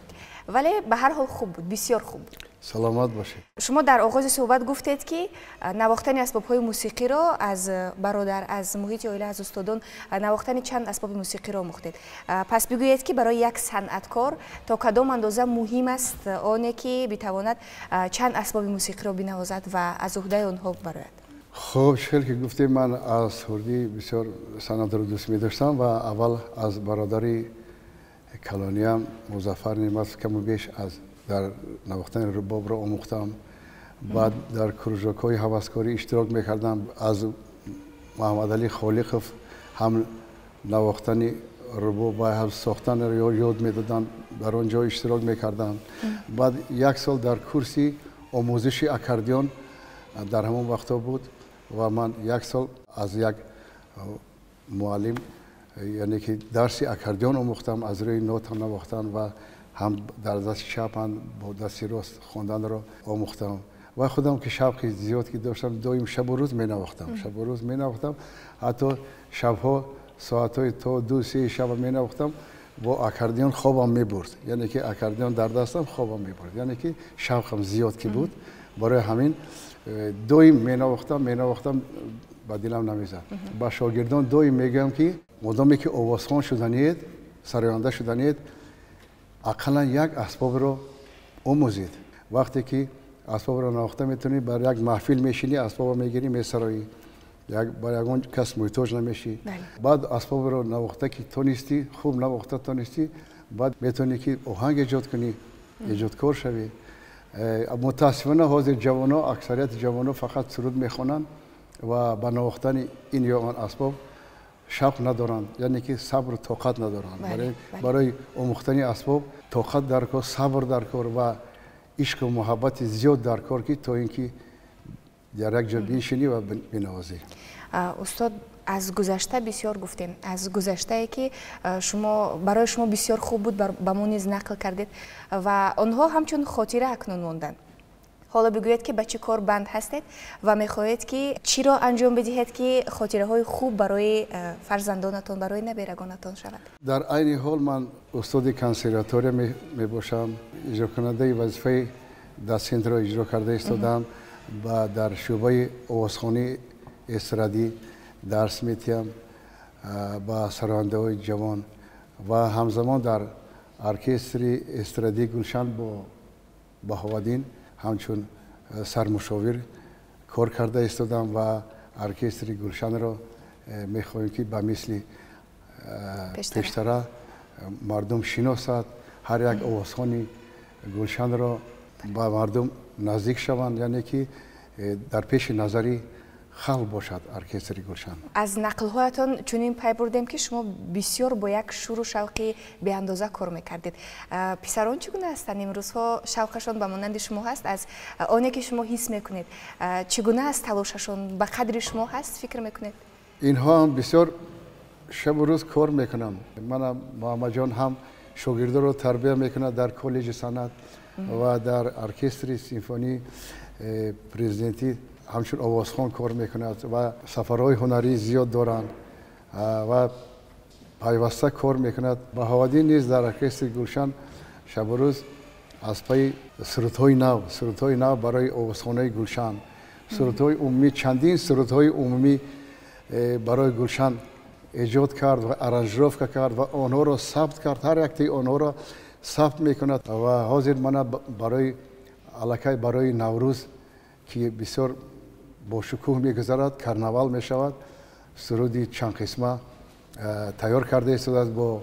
Вале ба ҳар ҳол хуб буд, бисёр хуб буд. Саломат бошед. Шумо дар оғози суҳбат гуфтед, ки навохтани асбобҳои мусиқиро аз бародар, аз муҳити оила, аз устодон навохтани чанд асбоби мусиқиро омӯхтед. Пас бигӯед, ки барои як санъаткор то кадом андоза муҳим аст оне ки битавонад чанд асбоби мусиқиро бинавозад ва аз уҳдаи онҳо барояд? Хуб, хел ки гуфтем, ман аз хурдӣ бисёр санъатро дӯст медоштам ва аввал аз бародари калониям Музаффар Неъматов каму беш аз дар навохтани рубобро омӯхтам. Баъд дар кружокҳои ҳаваскорӣ иштирок мекардам. Аз Муҳаммадалӣ Холиқов ҳам навохтани рубоб ва ҳам сохтанро ёд медоданд, дар он ҷо иштирок мекардам. Баъд як сол дар курси омӯзиши аккордеон дар ҳамон вақтҳо буд ва ман як сол аз як муаллим, яъне ки дарси аккордеон омӯхтам, аз рӯи нота навохтан ва ҳам дар дасти чап, ҳам бо дасти рост хонданро омӯхтам. Ва худам ки шавқи зиёд ки доштам, доим шабу рӯз менавохтам, шабу рӯз менавохтам, ҳатто шабҳо соатҳои то 2-3 шаба менавохтам, бо аккордеон хобам мебурд, яъне ки аккордеон дар дастам хобам мебурд, яъне ки шавқам зиёд ки буд. Барои ҳамин доим менавохтам, ба дилам намезад. Ба шогирдон доим мегӯям, ки модоме ки овозхон шуданиед, сароянда шуданиед, ақаллан як асбобро омӯзед. Вақте ки асбобро навохта метавонӣ, бар як маҳфил мешинӣ, асбобро мегирӣ, месароӣ, бар ягон кас муҳтоҷ намешӣ. Баъд асбобро навохта ки тонистӣ, хуб навохта тонистӣ, баъд метавонӣ ки оҳанг эҷод кунӣ, эҷодкор шавӣ. Мутаассифона ҳозир ҷавонҳо, аксарияти ҷавонҳо фақат суруд мехонанд ва ба навохтани ин ё он асбоб шавқ надоранд, яъне ки сабру тоқат надоранд. Барои омӯхтани асбоб тоқат дар кор, сабр дар кор ва ишқу муҳаббати зиёд дар кор, ки то ин ки дар як ҷо биншинӣ ва бинавозӣ. Устод, аз гузашта бисёр гуфтем, аз гузаштае ки шумо барои шумо бисёр хуб буд, ба мо низ нақл кардед ва онҳо ҳамчун хотира акнун монданд. Ҳоло бигӯед, ки ба чӣ кор банд ҳастед ва мехоҳед, ки чиро анҷом бидиҳед, ки хотираҳои хуб барои фарзандонатон, барои наберагонатон шавад? Дар айни ҳол ман устоди консерватория мебошам, иҷрокунандаи вазифаи доцентро иҷро карда истодам ва дар шӯъбаи овозхонии эстрадӣ дарс медиҳам ба сарояндаҳои ҷавон ва ҳамзамон дар оркестри эстрадии Гулшан бо Баҳоваддин ҳамчун сармушовир кор карда истодам ва оркестри Гулшанро мехоҳем, ки ба мисли пештара мардум шиносад, ҳар як овозхони Гулшанро ба мардум наздик шаванд, яъне ки дар пеши назари халқ бошад оркестри Гулшан. Аз нақлҳоятон чунин пай бурдем, ки шумо бисёр бо як шуру шавқи беандоза кор мекардед. Писарон чӣ гуна ҳастанд имрӯзҳо? Шавқашон ба монанди шумо ҳаст? Аз оне ки шумо ҳис мекунед, чӣ гуна аст талошашон? Ба қадри шумо ҳаст, фикр мекунед? Инҳо ҳам бисёр шабу рӯз кор мекунанд. Манам Муҳаммадҷон ҳам шогирдоро тарбия мекунад дар коллеҷи санъат ва дар оркестри симфонии президентӣ ҳамчун овозхон кор мекунад ва сафарҳои ҳунарӣ зиёд доранд ва пайваста кор мекунад. Баҳоваддин низ дар оркестри Гулшан шабу рӯз аз пайи сурудҳои нав барои овозхонаи Гулшан, сурудҳои умумӣ, чандин сурудҳои умумӣ барои Гулшан эҷод кард ва аранжировка кард ва онҳоро сабт кард. Ҳар яктаи онҳоро сабт мекунад ва ҳозир мана барои аллакай барои Наврӯз, ки бисёр бо шукӯҳ мегузарад, карнавал мешавад, суруди чанд қисма тайёр карда истодааст, бо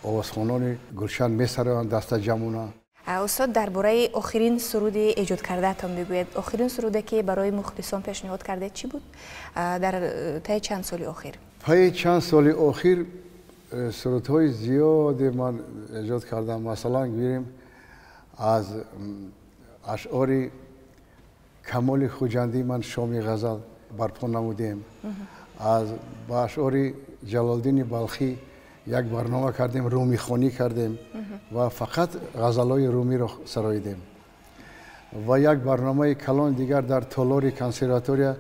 овозхонони Гулшан месароянд дастаҷамъона. Устод, дар бораи охирин суруди эҷод кардаатон бигӯед. Охирин суруде ки барои мухлисон пешниҳод кардед чӣ буд дар таи чанд соли охир? Пайи чанд соли охир сурудҳои зиёде ман эҷод кардам. Масалан, гирем аз ашъори Камоли Хуҷандӣ ман шоми ғазал барпо намудем. Аз ба ашъори Ҷалолдини Балхӣ як барнома кардем, румихонӣ кардем ва фақат ғазалҳои румиро сароидем. Ва як барномаи калон дигар дар толори консерватория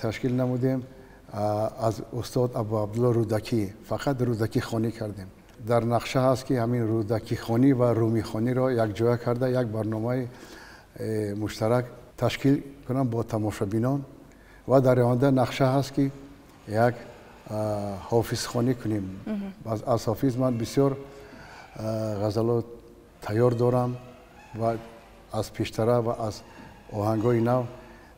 ташкил намудем аз устод Абу Абдулло Рӯдакӣ, фақат Рӯдакӣ хонӣ кардем. Дар нақша ҳаст ки ҳамин Рӯдакӣ ва румихониро якҷоя карда як барномаи муштарак ташкил кунам бо тамошобинон ва дар оянда нақша ҳаст ки як ҳофизхонӣ кунем. Аз ҳофиз ман бисёр ғазалот тайёр дорам ва аз пештара ва аз оҳангҳои нав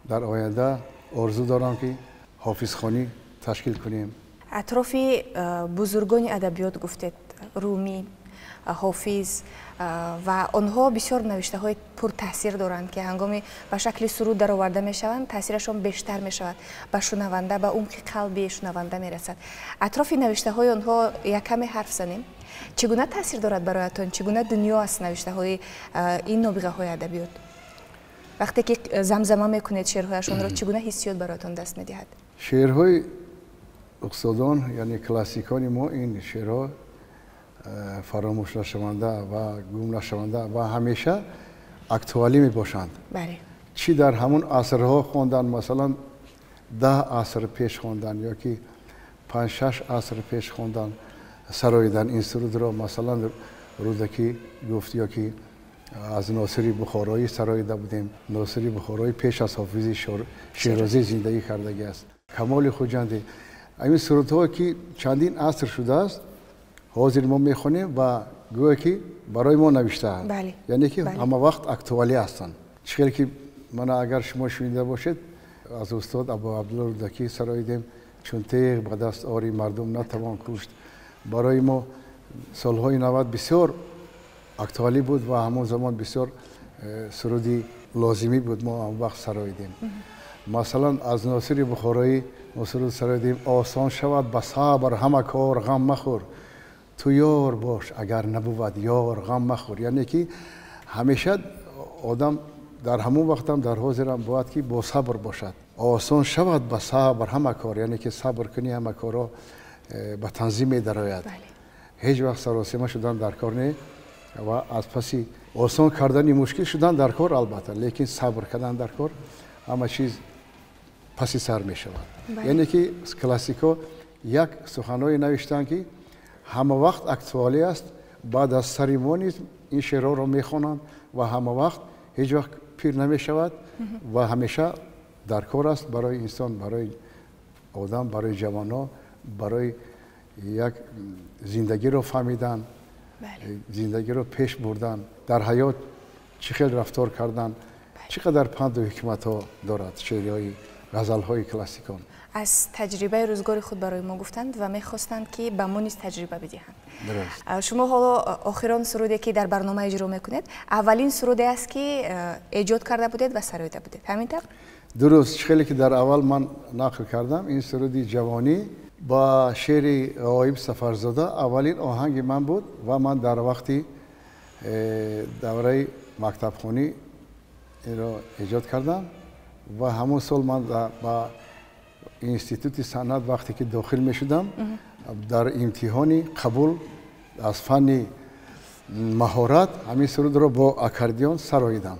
дар оянда орзу дорам ки ҳофизхонӣ ташкил кунем. Атрофи бузургони адабиёт гуфтед, Румӣ, Ҳофиз, ва онҳо бисёр навиштаҳои пуртаъсир доранд ки ҳангоми ба шакли суруд дароварда мешаванд, таъсирашон бештар мешавад, ба шунаванда, ба умқи қалби шунаванда мерасад. Атрофи навиштаҳои онҳо як каме ҳарф занем. Чӣ гуна таъсир дорад бароятон? Чӣ гуна дунё аст навиштаҳои ин нобиғаҳои адабиёт? Вақте ки замзама мекунед шеърҳояшонро, чӣ гуна ҳиссиёт бароятон даст медиҳад? Шеърҳои устодон, яъне классикони мо, ин шеърҳо фаромӯш нашаванда ва гум нашаванда ва ҳамеша актуалӣ мебошанд. Чӣ дар ҳамун асрҳо хондан, масалан 10 аср пеш хондан ё ки 5-6 аср пеш хондан, сароидан ин сурудро, масалан Рӯдакӣ гуфт ё ки аз Носири Бухороӣ сароида будем. Носири Бухороӣ пеш аз Ҳофизи Шерозӣ зиндагӣ кардагӣ аст. Камоли Хуҷандӣ. Ҳамин сурудҳое ки чандин аср шудааст, ҳозир мо мехонем ва гӯё ки барои мо навиштаанд. Яъне ки ҳама вақт актуалӣ ҳастанд. Чӣ хел ки мана агар шумо шунида бошед, аз устод Абу Абдулло Рӯдакӣ сароидем, чун теғ ба даст ори мардум натавон кушт. Барои мо солҳои 90 бисёр актуалӣ буд ва ҳамон замон бисёр суруди лозимӣ буд, мо ҳамон вақт сароидем. Масалан, аз Носири Бухороӣ мо суруд сароидем: осон шавад ба сабр ҳама кор, ғам махӯр, ту ёр бош агар набувад ёр, ғам махӯр. Яъне ки ҳамеша одам дар ҳамон вақтам, дар ҳозирам бояд ки бо сабр бошад. Осон шавад ба сабр ҳама кор, яъне ки сабр кунӣ ҳама корро ба танзим медарояд. Ҳеҷ вақт саросема шудан дар кор не ва аз паси осон кардани мушкил шудан дар кор албатта, лекин сабр кардан дар кор, ҳама чиз паси сар мешавад. Яъне ки классикҳо як суханҳое навиштанд ки ҳама вақт актуалӣ аст, баъд аз сари мо низ ин шеърҳоро мехонанд ва ҳама вақт ҳеҷ вақт пир намешавад ва ҳамеша дар кор аст барои инсон, барои одам, барои ҷавонҳо, барои як зиндагиро фаҳмидан, зиндагиро пеш бурдан, дар ҳаёт чӣ хел рафтор кардан, чӣ қадар панду ҳикматҳо дорад шеърҳои ғазалҳои классикон. Аз таҷрибаи рӯзгори худ барои мо гуфтанд ва мехостанд ки ба мо низ таҷриба бидиҳанд. Шумо ҳоло охирон суруде ки дар барнома иҷро мекунед, аввалин суруде аст ки эҷод карда будед ва сароида будед. Ҳамин тавр? Дуруст. Хеле ки дар аввал ман нақл кардам, ин суруди ҷавонӣ ба шеъри Ғоиб Сафарзода аввалин оҳанги ман буд ва ман дар вақти давраи мактабхонӣ инро эҷод кардам ва ҳамон сол ман ба институти санъат вақте ки дохил мешудам, дар имтиҳони қабул аз фанни маҳорат ҳамин сурудро бо аккордеон сароидам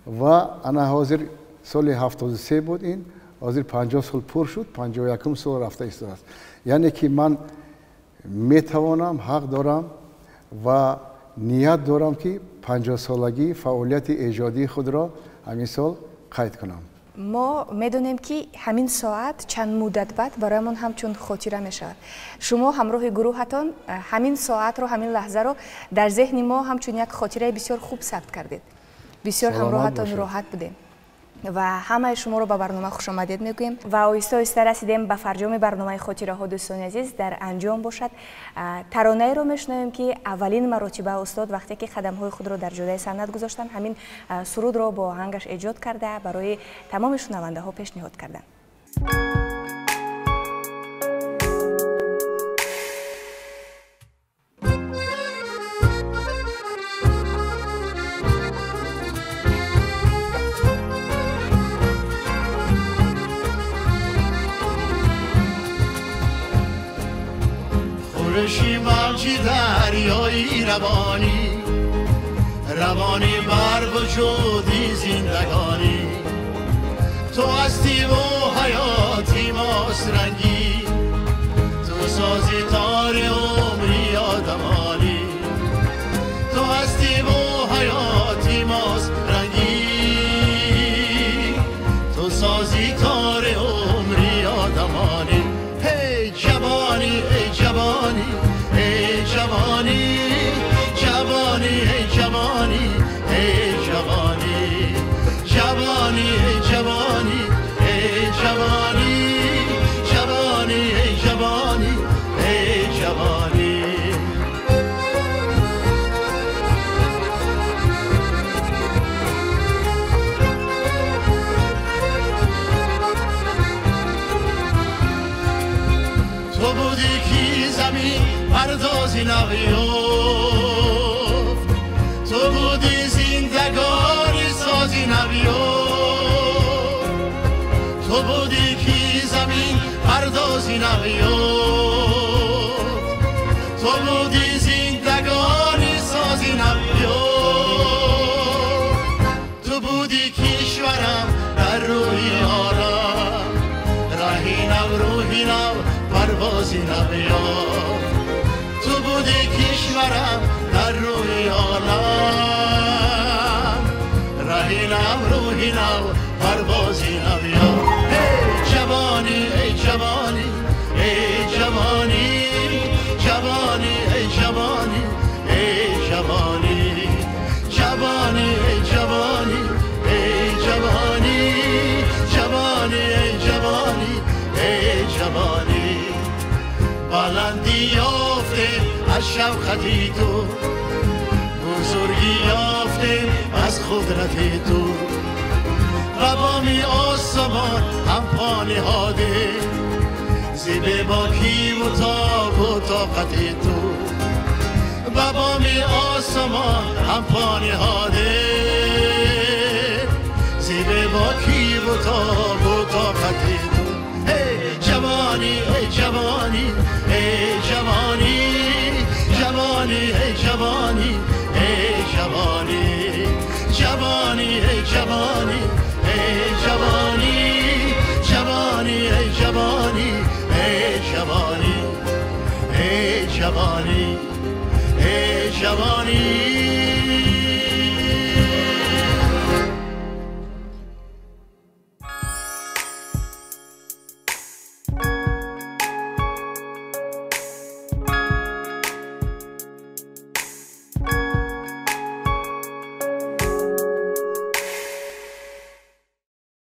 ва ана ҳозир соли 73 буд, ин ҳозир 50 сол пур шуд, 51 сол рафта истодааст. Яъне ки ман метавонам, ҳақ дорам ва ният дорам ки 50-солагии фаъолияти эҷодии худро ҳамин сол қайд кунам. Мо медонем ки ҳамин соат чанд муддат баъд бароямон ҳамчун хотира мешавад. Шумо ҳамроҳи гурӯҳатон ҳамин соатро, ҳамин лаҳзаро дар зеҳни мо ҳамчун як хотираи бисёр хуб сабт кардед. Бисёр ҳамроҳатон роҳат будем. ва ҳамаи шуморо ба барнома хушомадед мегӯем ва оҳиста оҳиста расидем ба фарҷоми барномаи хотираҳо. Дӯстони азиз, дар анҷом бошад таронаеро мешунавем, ки аввалин маротиба устод вақте ки қадамҳои худро дар ҷодаи санъат гузоштанд, ҳамин сурудро бо оҳангаш эҷод карда барои тамоми шунавандаҳо пешниҳод карданд. موجی دریایی روانی، روانی بر وجودی زندگانی، تو هستی و حیاتی ماست رنگی، تو سازی تار عمری آدمانی، تو هستی و حیاتی ماست رنگی، تو سازی تار عمری آدمانی. هی جوانی ای جوانی ای جوانی، جوانی ای جوانی ای جوانی، جوانی ای جوانی ای جوانی، جوانی ای جوانی ای جوانی. تو بودی کی زمین پردازی نویافت، تو بودی زندگانی سازی نویافت، تو بودی کی زمین پردازی نویافت، تو بودی زندگانی سازی نویافت، تو بودی کشورم در روی آرام، راهی نو روحی نو پروازی نویافت، تو بودی کشورم در روی عالم، رهی نو روحی نو پروازی نویافت. ای جوانی ای جوانی ای جوانی، جوانی ای جوانی ای جوانی، جوانی ای جوانی ای جوانی، جوانی ای جوانی ای جوانی. بلندی یافته از شوقتی تو، بزرگی یافته از قدرت تو، و بامی آسمان هم پا نهاده زیب باکی و تاب و طاقت تو، و بامی آسمان هم پا نهاده زیب باکی و تاب و طاقت تو. ای جوانی ای جوانی ای جوانی، جوانی ای جوانی ای جوانی، جوانی ای جوانی ای جوانی، جوانی ای جوانی ای جوانی، ای جوانی ای جوانی.